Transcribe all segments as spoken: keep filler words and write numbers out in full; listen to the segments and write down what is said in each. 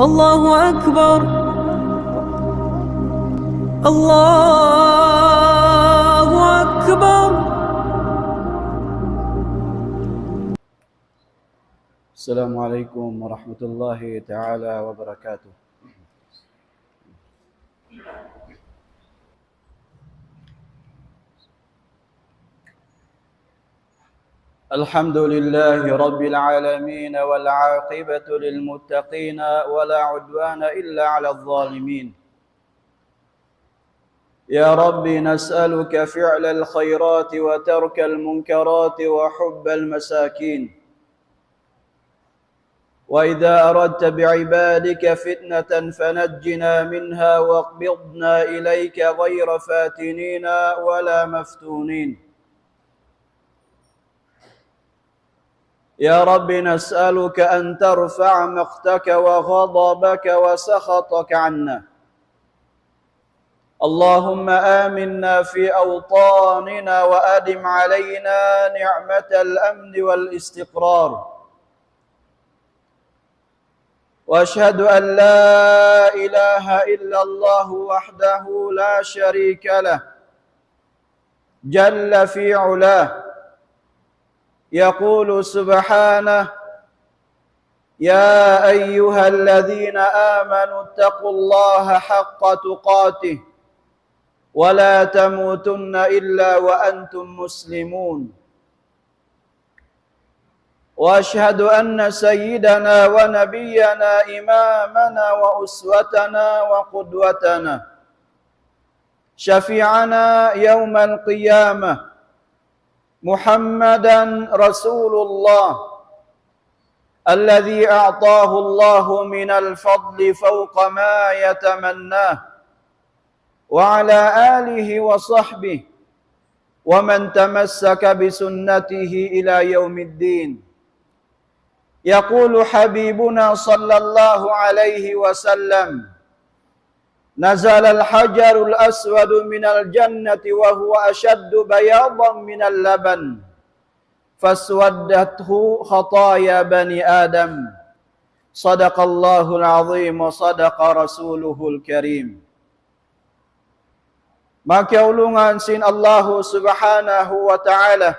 الله أكبر. الله أكبر. السلام عليكم ورحمة الله تعالى وبركاته. الحمد لله رب العالمين، والعاقبة للمتقين، ولا عدوان إلا على الظالمين. يا رب، نسألك فعل الخيرات وترك المنكرات وحب المساكين. وإذا أردت بعبادك فتنة فنجنا منها واقبضنا إليك غير فاتنين ولا مفتونين. يا رب، نسألك أن ترفع مقتك وغضبك وسخطك عنا. اللهم آمنا في أوطاننا وأدم علينا نعمة الأمن والاستقرار. وأشهد أن لا إله إلا الله وحده لا شريك له جل في علاه، يقول سبحانه: يا أيها الذين آمنوا اتقوا الله حق تقاته ولا تموتن إلا وأنتم مسلمون. وأشهد أن سيدنا ونبينا إمامنا وأسوتنا وقدوتنا شفيعنا يوم القيامة محمدا رسول الله الذي أعطاه الله من الفضل فوق ما يتمناه، وعلى آله وصحبه ومن تمسك بسنته إلى يوم الدين. يقول حبيبنا صلى الله عليه وسلم: نزل الحجر الأسود من الجنة وهو أشد بياضا من اللبن فسودته خطايا بني آدم. صدق الله العظيم وصدق رسوله الكريم. Manga kiyaulungan sin Allahu Subhanahu wa Ta'ala,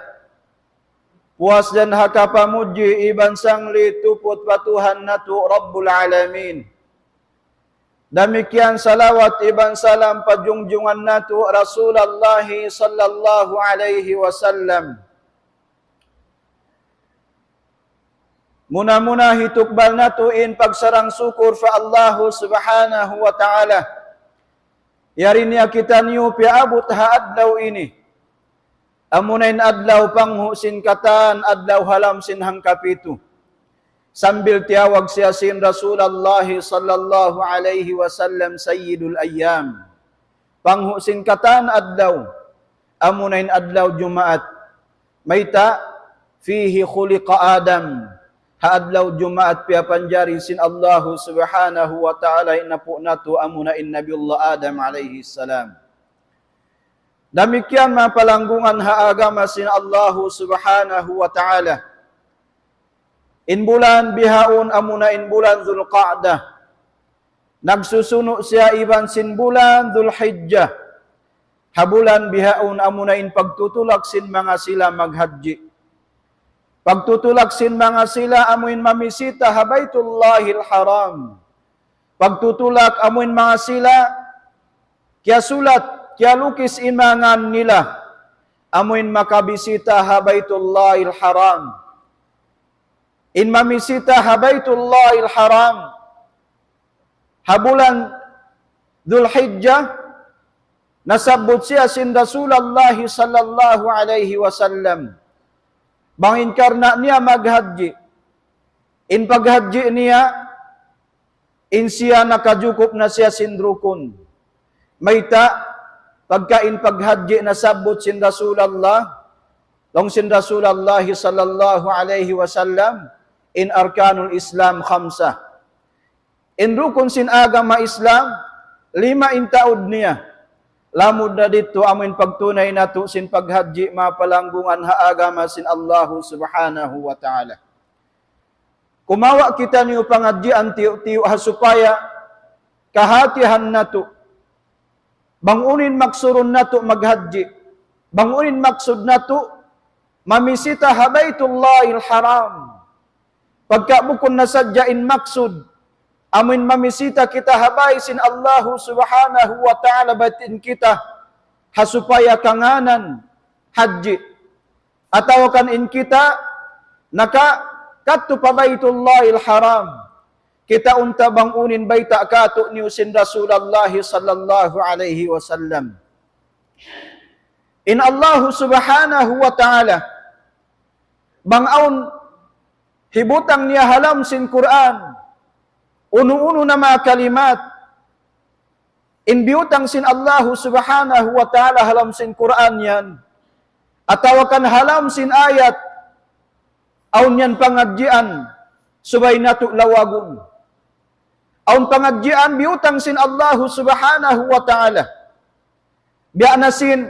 puas dayn ha kapamudji iban sanglit tuput pa Tuhan natu' Rabbul Alamin. Damikkiyan salawat iban salam pa junjungan natu' Rasulullah sallallahu alayhi wasallam. Muna-muna hitukbal natu' in pagsarang sukur pa Allahu Subhanahu wa Ta'ala. Yari niya kitaniyu piyaabut ha adlaw ini. Amuna in adlaw panghu' sin katan adlaw ha lawm sin hangkapitu. Sambil tiyawag siya sin Rasulullah sallallahu alayhi wasallam Sayyidul Ayyam. Panghu' sin katan adlaw, amuna in adlaw Jumaat. Mayta', فيه خلق آدم. Ha adlaw Jumaat piyapanjari sin Allahu Subhanahu wa Ta'ala in apu' natu' amuna in Nabiullah Adam alayhi salam. Damikkiyan manga palanggungan ha agama sin Allahu Subhanahu wa Ta'ala. In bulan bihaun amuna in bulan Dhul Qa'dah. Nagsusunu' siya iban sin bulan Dhul Hijjah. Ha bulan bihaun amuna in pagtutulak sin manga sila maghajji. Pagtutulak sin manga sila amuin mamisita ha Baytullahil Haram. Pagtutulak amuin manga sila kiyasulat, kiyalukis in manga ngan nila. Amuin makabisita ha Baytullahil Haram. In mamisita ha Baytullahil Haram ha bulan Dhul Hijjah, nasabbut siya sin Rasulullah sallallahu alayhi wasallam. Bang in karna' niya maghajji. In paghajji niya, in siya nakajukup na siya sin rukun. Mayta', pagka in paghajji nasabbut sin Rasulullah, laung sin Rasulullah sallallahu alayhi wasallam, in arkanul Islam khamsa. In rukun sin agama Islam, lima in taud niya. Lamud na didtu amuin pagtunay natu' sin paghajji manga palanggungan ha agama sin Allahu Subhanahu wa Ta'ala. Kumawa' kitaniyu pangadjian tiyu'-tiyu' ha supaya kahatihan natu'. Bang unu in maksurun natu' maghajji. Bang unu in maksud natu' mamisita ha Baytullahil Haram. Pagka bukun na sadja in maksud, amuin mamisita kita ha bay sin Allahu Subhanahu wa Ta'ala, bat in kita ha supaya kangānan hajji. Atawa kan in kita nakakadtu pa Baytullahil Haram. Kita unta bang unu in bayta' kātu'niyu sin Rasulullah sallallahu alayhi wasallam. In Allahu Subhanahu wa Ta'ala, bang awn hibutang niya ha lawm sin Qur'an, unu-unu na manga kalimat, in biyutang sin Allahu Subhanahu wa Ta'ala ha lawm sin Qur'an yan, atawa kan ha lawm sin ayat, awn yan pangadjian, subay natu' lawagun. Awn pangadjian biyutang sin Allahu Subhanahu wa Ta'ala. Biya' na sin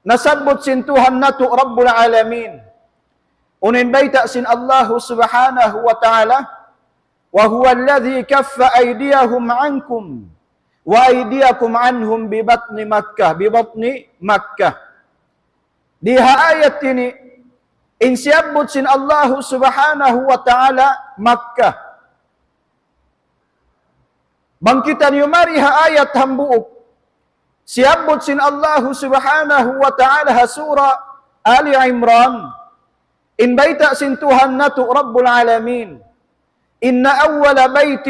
nasabbut sin Tuhan natu' Rabbul Alamin. Unu in bayta' sin Allahu Subhanahu wa Ta'ala, وهو الذي كف أيديهم عنكم وأيديكم عنهم ببطن مكة، ببطن مكة. Di ha ayat ini, in siyabbut sin Allahu Subhanahu wa Ta'ala Makkah. Bang kitaniyu mari ha ayat hambuuk, siyabbut sin Allahu Subhanahu wa Ta'ala ha Surah Ali Imran, in bayta' sin Tuhan natu' Rabbul Alamin, إن أول بيت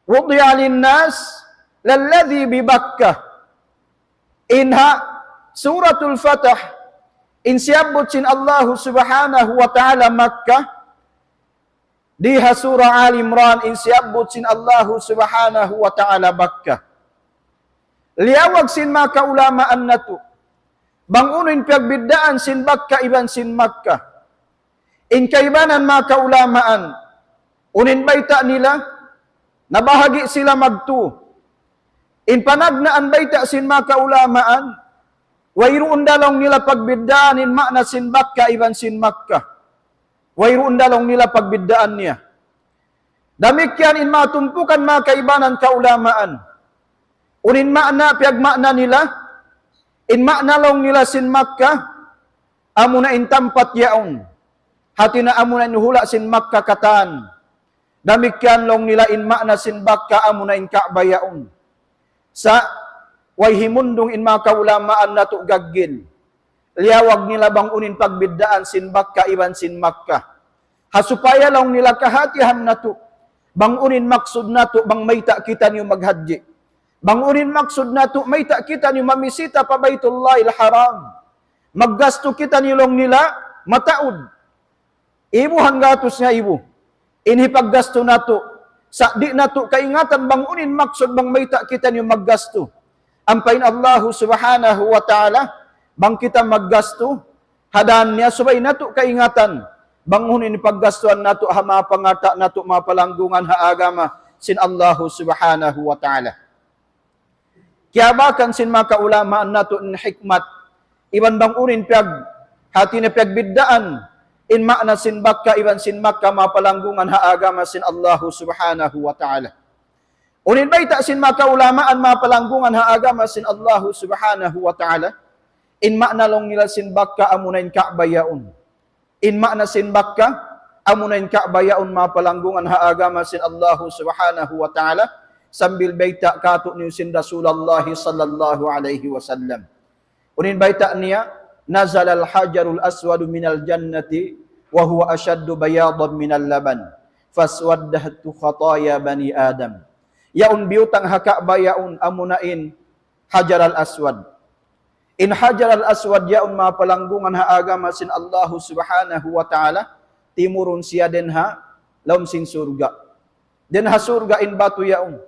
وضع للناس للذي ببكة. In ha Suratul Fath, in siyabbut sin Allahu Subhanahu wa Ta'ala Makkah, di ha Surah Ali Imran, in siyabbut sin Allahu Subhanahu wa Ta'ala Makkah. Liyawag sin manga kaulamaan natu', bang unu in piyagbiddaan sin Bakka iban sin Makkah. In kaibanan manga kaulamaan, unu in bayta' nila, nabahagi' sila magtū. In panagnaan bayta' sin manga kaulamaan, wayruun da laung nila pagbiddaan in maana sin Bakka iban sin Makkah. Wayruun da laung nila pagbiddaan niya. Damikkiyan in manga tumpukan manga kaibanan kaulamaan. Unu in maana, piyagmaana nila, in maana laung nila sin Makkah, amuna in tampat yaun. Hāti niya amuna in hula' sin Makkah katān. Damikkiyan laung nila in maana sin Bakka amuna in Ka'bah yaun. Sa' way himundung in manga kaulamaan natu' gaggil. Liyawag nila bang unu in pagbiddaan sin Bakka iban sin Makkah. Ha supaya laung nila kahātihan natu', bang unu in maksud natu', bang mayta' kitaniyu maghajji. Bang unu in maksud natu', mayta' kitaniyu mamisita pa Baytullahil Haram. Maggastu kitaniyu laung nila, mataud. Ibu hanggatus ngaibu. In hipaggastu natu', sa' di' natu' kaingatan bang unu in maksud bang mayta' kitaniyu maggastu. Ampa in Allahu Subhanahu wa Ta'ala, bang kita maggastu, ha dān niya subay natu' kaingatan, bang unu in paggastuhan natu' ha manga pangalta' natu', manga palanggungan ha agama sin Allahu Subhanahu wa Ta'ala. Kiyabakan sin manga kaulamaan natu' in hikmat, iban bang unu in piyag-, hāti niya piyagbiddaan, in maana sin Bakka iban sin Makkah, manga palanggungan ha agama sin Allahu Subhanahu wa Ta'ala. Unu in bayta' sin manga kaulamaan, manga palanggungan ha agama sin Allahu Subhanahu wa Ta'ala, in maana laung nila sin Bakka amuna in Ka'bah yaun. In maana sin Bakka, amuna in Ka'bah yaun, manga palanggungan ha agama sin Allahu Subhanahu wa Ta'ala, sambil bayta' kātu'niyu sin Rasulullah sallallahu alayhi wasallam. Unu in bayta' niya, نزل الحجر الأسود من الجنة وهو أشد بياضا من اللبن فسودته خطايا بني آدم. Yaun biyutang ha Ka'bah yaun amuna in Hajar al-Aswad. In Hajar al-Aswad yaun manga palanggungan ha agama sin Allahu Subhanahu wa Ta'ala, timurun siya dayn ha lawm sin surga'. Dayn ha surga' in batu yaun.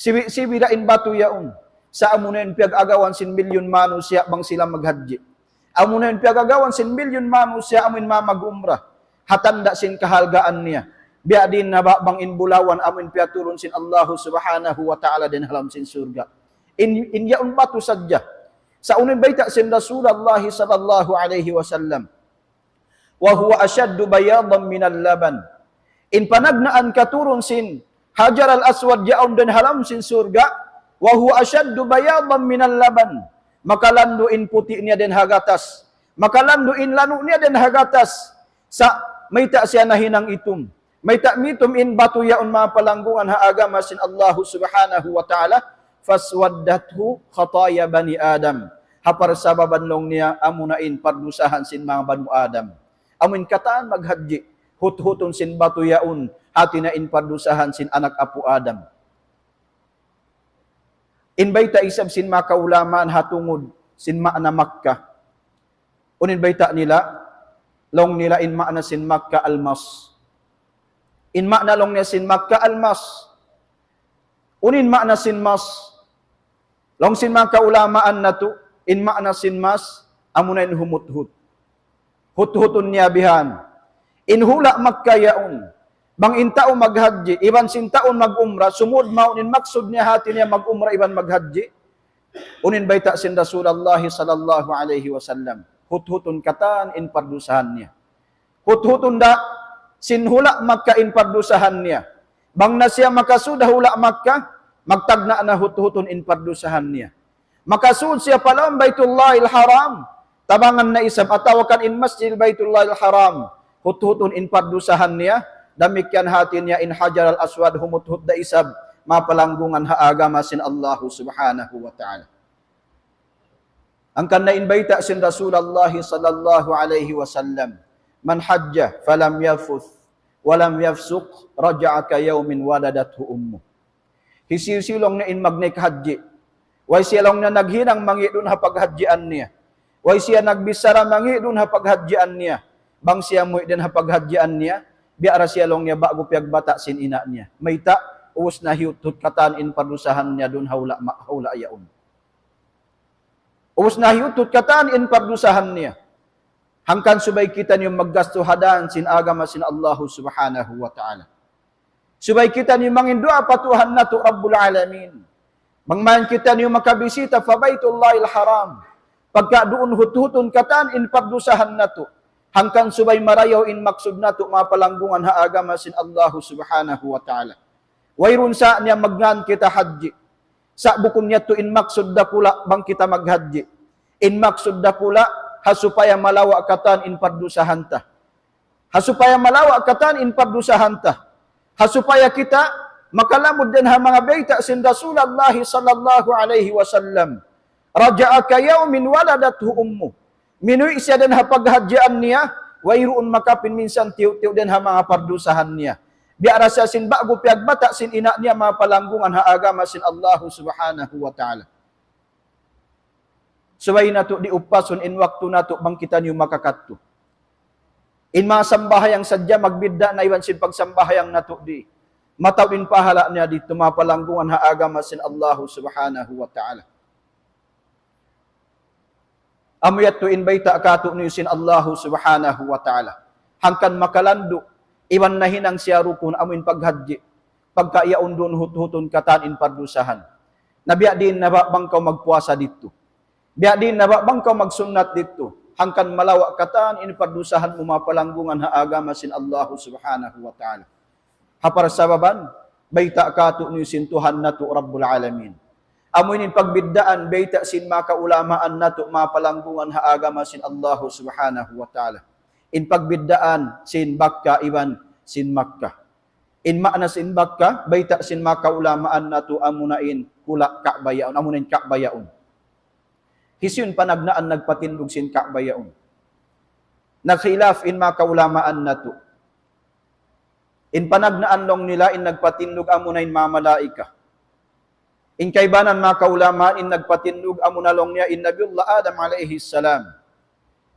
Sibi'-sibi' da in batu yaun. Sa' amuna in piyag-agawan sin milyun manusiya' bang sila maghajji. Amuna in piyag-agawan sin milyun manusiya' amuin manga mag-umrah. Ha tanda' sin kahalgaan niya. Biya' diin na ba bang in bulawan amuin piyaturun sin Allahu Subhanahu wa Ta'ala dayn ha lawm sin surga'. In, in yaun batu sadja. Sa' unu in bayta' sin Rasulullah sallallahu alayhi wasallam. وهو أشد بياضا من اللبن. In panagnaan katurun sin Hajar al-Aswad yaun dayn ha lawm sin surga', وهو أشد بياضا من اللبن. Makalandu' in puti' niya dayn ha gatas. Makalandu' in lanu' niya dayn ha gatas. Sa' mayta' siya nahinang itum. Mayta' mitum in batu yaun, manga palanggungan ha agama sin Allahu Subhanahu wa Ta'ala. فسودته خطايا بني آدم. Ha parsababan laung niya amuna in pardusahan sin manga banu Adam. Amu in katan maghajji, huthutun sin batu yaun, hati niya in pardusahan sin anak apu' Adam. In bayta' isab sin manga kaulamaan ha tungud sin maana Makkah. Unu in bayta' nila, laung nila in maana sin Makkah almas. In maana laung niya sin Makkah almas. Unu in maana sin mas? Laung sin manga kaulamaan natu', in maana sin mas, amuna in humuthut. Huthutun niya bihan. In hula' Makkah yaun. Bang in tau maghajji, iban sin tau mag-umrah, sumud mawn in maksud niya, hati niya mag-umrah iban maghajji. Unu in bayta' sin Rasulullah sallallahu alayhi wasallam. Huthutun katan in pardusahan niya. Huthutun da sin hula' Makkah in pardusahan niya. Bang na siya makasud ha hula' Makkah, magtagna' na huthutun in pardusahan niya. Makasud siya pa lawm Baytullahil Haram, tabangan na isab atawa kan in Masjid Baytullahil Haram, huthutun in pardusahan niya. Damikkiyan hati niya in Hajar al-Aswad humuthut da isab, manga palanggungan ha agama sin Allahu Subhanahu wa Ta'ala. Hangkan na in bayta' sin Rasulullah sallallahu alayhi wasallam, من حج فلم يرفث ولم يفسق رجع كيوم ولدته أمه. Hisiyu-siyu laung niya in magnaik hajji, way siya laung niya naghinang mangi' duun ha paghajjian niya, way siya nagbichara mangi' duun ha paghajjian niya, bang siya muwi' dayn ha paghajjian niya, biya' da siya laung niya ba'gu piyagbata' sin ina' niya. Mayta'? Ubus na hiyuthut katan in pardusahan niya duun ha hula' ma-, ha hula' yaun. Ubus na hiyuthut katan in pardusahan niya. Hangkan subay kitaniyu maggastu ha dan sin agama sin Allahu Subhanahu wa Ta'ala. Subay kitaniyu mangin duwaa pa Tuhan natu' Rabbul Alamin. Bang mayan kitaniyu makabisita pa Baytullahil Haram, pagka duun huthutun katan in pardusahan natu'. Hangkan subay marayaw in maksud natu', manga palanggungan ha agama sin Allahu Subhanahu wa Ta'ala. Wayruun sa niya magngan kita hajji. Sa' bukun yadtu in maksud dakula' bang kita maghajji. In maksud dakula' ha supaya malawa' katan in pardusahan ta. Ha supaya malawa' katan in pardusahan ta. Ha supaya kita makalamud dayn ha manga bayta' sin Rasulullah sallallahu alayhi wasallam. رجع كيوم ولدته أمه. Minuwi' siya dayn ha paghajjian niya, wayruun makapin minsan tiyu'-tiyu' dayn ha manga pardusahan niya. Biya' da siya sin ba'gu piyagbata' sin ina' niya, manga palanggungan ha agama sin Allahu Subhanahu wa Ta'ala. Subay natu' di' upasun in waktu natu' bang kitaniyu makakadtu. In manga sambahayang sadja magbidda' na iban sin pagsambahayang natu' di. Mataud in pahala' niya didtu, manga palanggungan ha agama sin Allahu Subhanahu wa Ta'ala. Amu yadtu in bayta' kātu'niyu sin Allahu Subhanahu wa Ta'ala. Hangkan makalandu', iban nahinang siya rukun amu in paghajji. Pagka yaun duun huthutun katan in pardusahan. Na biya' diin na ba bang kaw magpuasa didtu? Biya' diin na ba bang kaw magsunnat didtu? Hangkan malawa' katan in pardusahan mu, manga palanggungan ha agama sin Allahu Subhanahu wa Ta'ala. Ha parsababan, bayta' kātu'niyu sin Tuhan natu' Rabbul Alamin. Amu ini in pagbiddaan, bayta' sin manga kaulamaan natu', manga palanggungan ha agama sin Allahu Subhanahu wa Ta'ala. In pagbiddaan sin Bakka iban sin Makkah. In maana sin Bakka, bayta' sin manga kaulamaan natu', amuna in hula' Ka'bah yaun, amuna in Ka'bah yaun. Hisiyu in panagnaan nagpatindug sin Ka'bah yaun? Nagkhilaf in manga kaulamaan natu'. In panagnaan laung nila in nagpatindug amuna in manga malaikat. In kaibanan manga kaulamaan in nagpatindug amuna laung niya in Nabiullah Adam alayhi salam.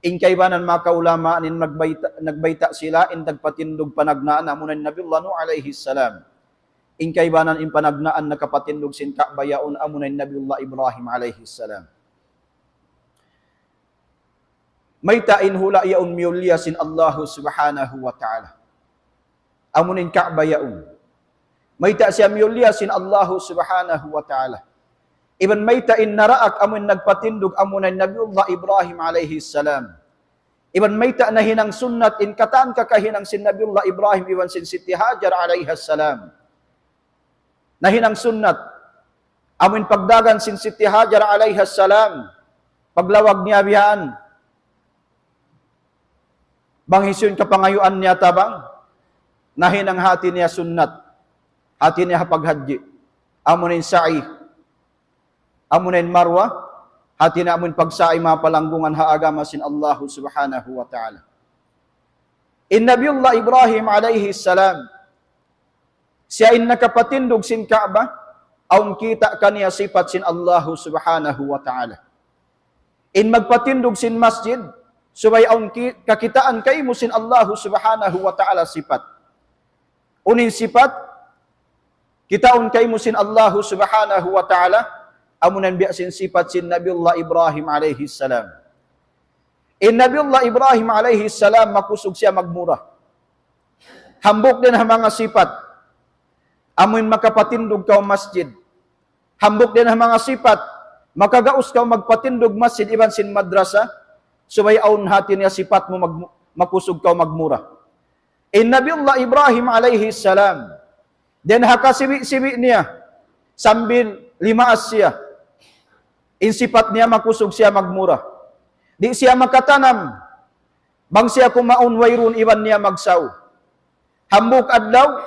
In kaibanan manga kaulamaan in nagbayta', nagbayta' sila in nagpatindug panagnaan amuna in Nabiullah Nuh alayhi salam. In kaibanan in panagnaan nakapatindug sin Ka'bah yaun amuna in Nabiullah Ibrahim alayhi salam. Mayta' in hula' yaun miyulliya sin Allahu Subhanahu wa Ta'ala? Amu in Ka'bah yaun. Mayta' siya miyulliya sin Allahu Subhanahu wa Ta'ala? Iban mayta' in naraak amu in nagpatindug amuna in Nabiullah Ibrahim alayhi salam? Iban mayta' nahinang sunnat in katan kakahinang sin Nabiullah Ibrahim iban sin Siti Hajar alayhis salam. Nahinang sunnat. Amuin pagdagan sin Siti Hajar alayhis salam. Paglawag niya bihan. Bang hisiyu in kapangayuan niya tabang. Nahinang hati niya sunnat. Hati niya ha paghajji. Amuin sa'i. Amuin Marwa. Hati niya amuin pagsa'i manga palanggungan ha agama sin Allahu subhanahu wa ta'ala. In Nabiullah Ibrahim alayhis salam, siya in nakapatindug sin Ka'bah, awn kita' kaniya sipat sin Allahu subhanahu wa ta'ala. In magpatindug sin masjid, subay awn ki-, kakitaan kaymu sin Allahu subhanahu wa ta'ala sipat. Unu in sipat, kitaun kaymu sin Allahu subhanahu wa ta'ala, amuin biya' sin sipat sin Nabiullah Ibrahim alayhis salam. In Nabiullah Ibrahim alayhis salam, makusug siya magmura. Hambuuk dayn ha manga sipat, amuin makapatindug kaw masjid. Hambuuk dayn ha manga sipat, makagaus kaw magpatindug masjid iban sin madrasa, subay awn hati niya sipat mu mag-, makusug kaw magmura. In Nabiullah Ibrahim alayhis salam, dayn ha kasibi'-sibi' niya, sambil limaas siya. In sipat niya makusug siya magmura. Di' siya makatanam, bang siya kumaun wayruun iban niya magsaw. Hambuuk adlaw,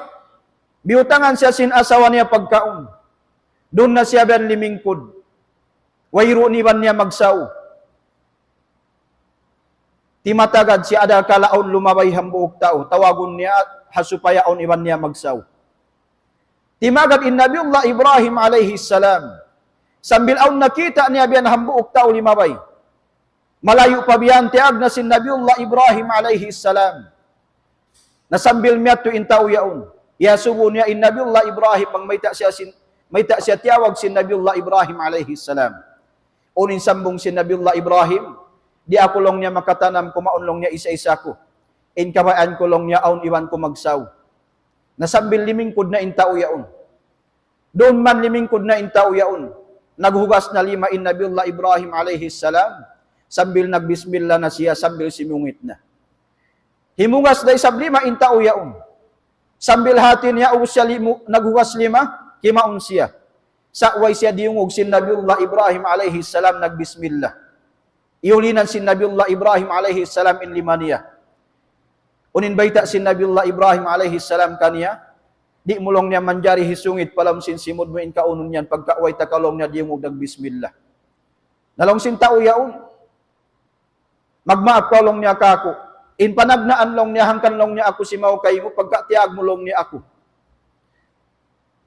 biyutangan siya sin asawa niya pagkaun. Duun na siya biyan limingkud. Wayruun iban niya magsaw. Timatagad siya, ada kala awn lumabay hambuuk tau. Tawagun niya ha supaya awn iban niya magsaw. Timagad in Nabiullah Ibrahim alayhis salam. Sambil awn nakita' niya biyan hambuuk tau limabay. Malayu' pa biyan tiyagna' sin Nabiullah Ibrahim alayhis salam. Na sambil miyadtu in tau yaun. Iyasubu niya in Nabiullah Ibrahim bang mayta' siya sin, mayta' siya tiyawag sin Nabiullah Ibrahim alayhis salam. Unu in sambung sin Nabiullah Ibrahim, di' aku laung niya makatanam kumaun laung niya isa-isa ku. In kabayaan ku laung niya awn iban ku magsaw. Na sambil limingkud na in tau yaun. Duun man limingkud na in tau yaun. Naghugas na lima in Nabiullah Ibrahim alayhis salam. Sambil nagbismillah na siya, sambil simungit na. Himugas da isab lima in tau yaun. Sambil hati niya ubus siya limu-, naghugas lima, kimaun siya. Sa' way siya diyungug sin Nabiullah Ibrahim alayhis salam nagbismillah. Iyulinan sin Nabiullah Ibrahim alayhis salam in lima niya. Unu in bayta' sin Nabiullah Ibrahim alayhis salam kaniya, di' mu laung niya manjari hisungit pa lawm sin simud mu in kaunun yan, pagka way ta kaw laung niya diyungug nagbismillah. Na laung sin tau yaun, magmaap kaw laung niya kāku'. In panagnaan laung niya, hangkan laung niya aku simaw kaymu, pagka tiyag mu laung niya aku.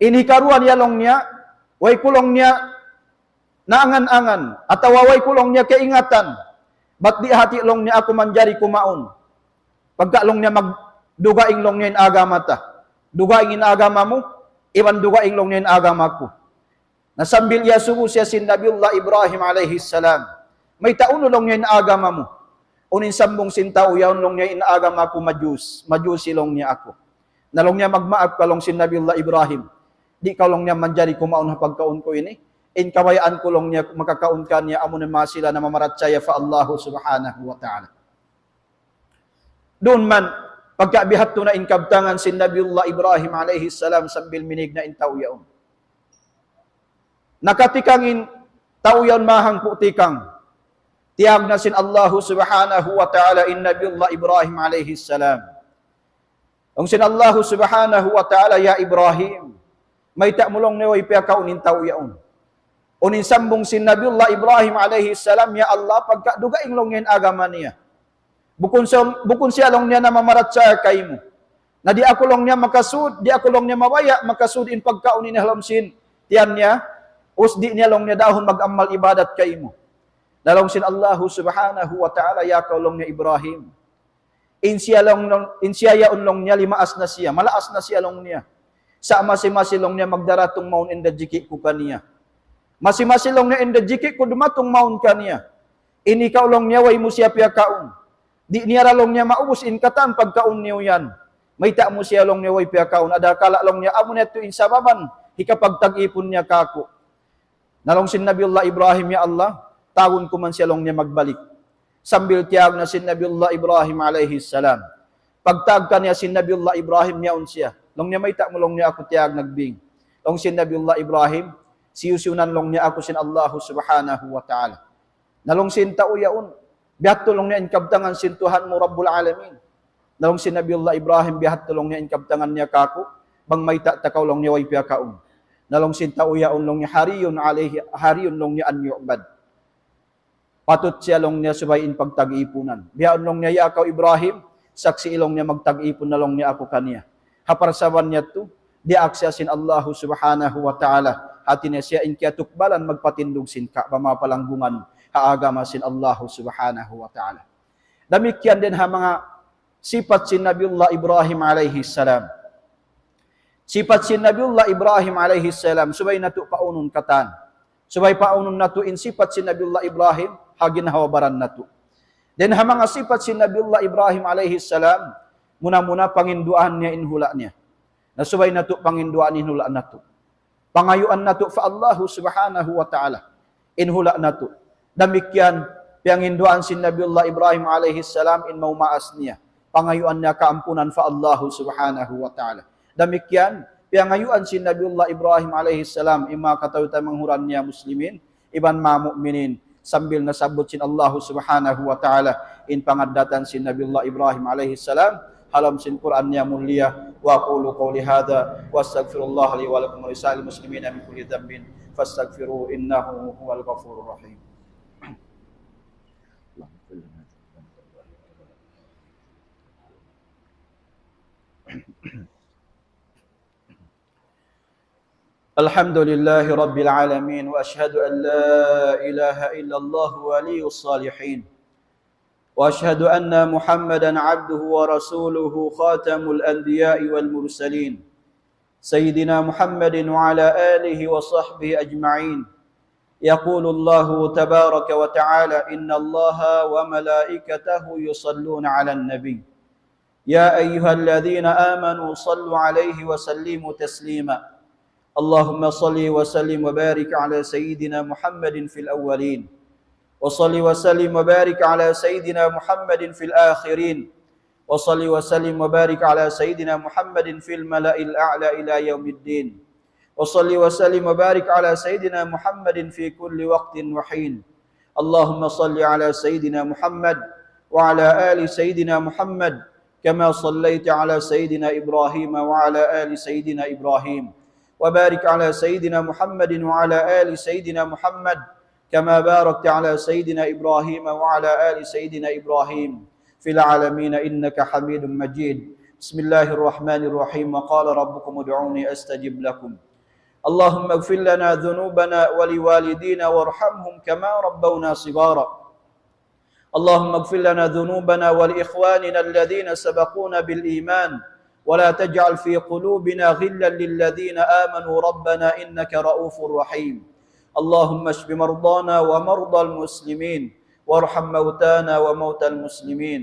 In hikaruwa niya laung niya, way ku laung niya naangan-angan, atawa way ku laung niya kaingatan, bat di' hati laung niya aku manjari kumaun. Pagka laung niya mag-, dugaing laung niya in agama ta. Dugaing in agama mu, iban dugaing laung niya in agama ku. Na sambil iyasubu siya sin Nabiullah Ibrahim alayhis salam. Mayta' unu laung niya in agama mu? Unu in sambung sin tau yaun laung niya in agama ku Majus, Majusi laung niya aku. Na laung niya magmaap kaw laung sin Nabiullah Ibrahim. Di' kaw laung niya manjari kumaun ha pagkaun ku ini. In kabayaan ku laung niya makakaun kaniya amu na manga sila namamarachaya pa Allahu subhanahu wa ta'ala. Duun man, pagka bihadtu na in kabtangan sin Nabiullah Ibrahim alayhis salam sambil minig na in tau yaun. Nakatikang in tau yaun mahangpu' tikang. Tiyagna' sin Allahu subhanahu wa ta'ala in Nabiullah Ibrahim alayhis salam. Laung sin Allahu subhanahu wa ta'ala, "Ya Ibrahim, mayta' mu laung niya way piyakaun in tau yaun?" Unu in sambung sin Nabiullah Ibrahim alayhis salam, "Ya Allah, pagka dugaing laung niya in agama niya. Bukun sa-, bukun siya laung niya namamarachaya kaymu. Na di' aku laung niya makasud, di' aku laung niya mabaya' makasud in pagkaun ini ha lawm sin tiyan niya, ubus di' niya laung niya dahun mag-amal ibadat kaymu." Na laung sin Allahu subhanahu wa ta'ala, "Ya kaw laung niya Ibrahim, in siya laung, laung, in siya yaun laung niya limaas na siya, malaas na siya laung niya. Sa' masi-masi laung niya magdaratung mawn in rajiki' ku kaniya. Masi-masi laung niya in rajiki' ku dumatung mawn kaniya. In ikaw laung niya way mu siya piyakaun. Di' niya ra laung niya maubus in katan pagkaun niyu yan. Mayta' mu siya laung niya way piyakaun. Ada kala laung niya amu na yadtu in sababan hikapagtag-ipun niya kāku'." Na laung sin Nabiullah Ibrahim, "Ya Allah, tawagun ku man siya laung niya magbalik. Sambil tiyag na sin Nabiullah Ibrahim alayhi salam. Pagtag kaniya sin Nabiullah Ibrahim, yaun siya. Laung niya, "Mayta' mu," laung niya, "aku tiyag nagbing?" Laung sin Nabiullah Ibrahim, "Siyusyunan," laung niya, "aku sin Allahu Subhanahu wa Ta'ala." Na laung sin tau yaun, "Biyadtu," laung niya, "in kabtangan sin Tuhan mu Rabbul Alamin." Na laung sin Nabiullah Ibrahim, "Biyadtu," laung niya, "in kabtangan niya kāku', bang mayta' ta kaw," laung niya, "way piyakaun." Na laung sin tau yaun, laung niya, "Hariyun alayhi, hariyun," laung niya, "an yu'bad." Patut siya, laung niya, subay in pagtag-ipunan. Bihaun, laung niya, "Ya kaw Ibrahim, saksi'," laung niya, "magtag-ipun na," laung niya, "aku kaniya." Ha parsababan niya yadtu, diyaak siya sin Allahu Subhanahu wa Ta'ala. Hāti niya siya in kiyatukbalan magpatindug sin Ka'bah, manga palanggungan ha agama sin Allahu Subhanahu wa Ta'ala. Damikkiyan dayn ha manga sipat sin Nabiullah Ibrahim alayhi salam. Sipat sin Nabiullah Ibrahim alayhi salam, subay natu' paunun katan. Subay paunun natu' in sipat sin Nabiullah Ibrahim ha ginhawa-baran natu'. Dayn ha manga sipat sin Nabiullah Ibrahim alayhi salam, muna-muna panginduan niya in hula' niya. Na subay natu' panginduan in hula' natu'. Pangayuan natu' pa Allahu Subhanahu wa Ta'ala in hula' natu'. Damikkiyan, piyanginduan sin Nabiullah Ibrahim alayhi salam in maumaas niya. Pangayuan niya kaampunan pa Allahu Subhanahu wa Ta'ala. Damikkiyan, piyangayuan sin Nabiullah Ibrahim alayhi salam in manga kataymanghuran niya muslimin, iban manga mu'minin, sambil nasabbut sin Allahu Subhanahu wa Ta'ala in pangaddatan sin Nabiullah Ibrahim alayhi salam, ha lawm sin Qur'an niya mulia, وأقول قولي هذا وأستغفر الله لي ولكم ولسائر المسلمين من كل ذنب فاستغفروه إنه هو الغفور الرحيم. الحمد لله رب العالمين، وأشهد أن لا إله إلا الله ولي الصالحين، وأشهد أن محمدا عبده ورسوله خاتم الأنبياء والمرسلين، سيدنا محمد وعلى آله وصحبه أجمعين. يقول الله تبارك وتعالى: إن الله وملائكته يصلون على النبي، يا أيها الذين آمنوا صلوا عليه وسلموا تسليما. اللهم صل وسلم وبارك على سيدنا محمد في الأولين، وصل وسلم وبارك على سيدنا محمد في الآخرين، وصل وسلم وبارك على سيدنا محمد في الملأ الأعلى إلى يوم الدين، وصل وسلم وبارك على سيدنا محمد في كل وقت وحين. اللهم صل على سيدنا محمد وعلى آل سيدنا محمد كما صليت على سيدنا إبراهيم وعلى آل سيدنا إبراهيم، وبارك على سيدنا محمد وعلى آل سيدنا محمد كما باركت على سيدنا إبراهيم وعلى آل سيدنا إبراهيم في العالمين إنك حميد مجيد. بسم الله الرحمن الرحيم. وقال ربكم ادعوني أستجب لكم. اللهم اغفر لنا ذنوبنا ولوالدينا وارحمهم كما ربونا صغارا. اللهم اغفر لنا ذنوبنا ولإخواننا الذين سبقونا بالإيمان ولا تجعل في قلوبنا غلا للذين آمنوا ربنا إنك رءوف رحيم. اللهم اشف مرضانا ومرضى المسلمين وارحم موتانا وموتى المسلمين.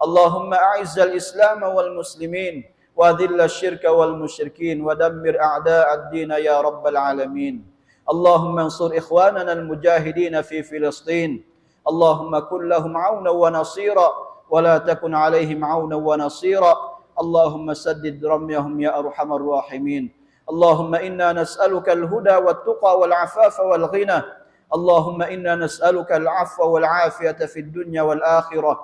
اللهم أعز الإسلام والمسلمين وأذل الشرك والمشركين ودمر أعداء الدين يا رب العالمين. اللهم انصر إخواننا المجاهدين في فلسطين. اللهم كن لهم عونا ونصيرا ولا تكن عليهم عونا ونصيرا. اللهم سدد رميهم يا أرحم الراحمين. اللهم إنا نسألك الهدى والتقى والعفاف والغنى. اللهم إنا نسألك العفو والعافية في الدنيا والآخرة.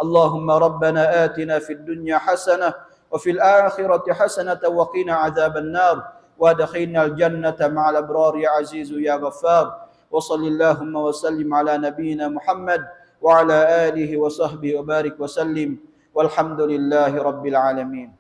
اللهم ربنا آتنا في الدنيا حسنة وفي الآخرة حسنة وقنا عذاب النار وأدخلنا الجنة مع الأبرار يا عزيز يا غفار. وصل اللهم وسلم على نبينا محمد وعلى آله وصحبه وبارك وسلم. والحمد لله رب العالمين.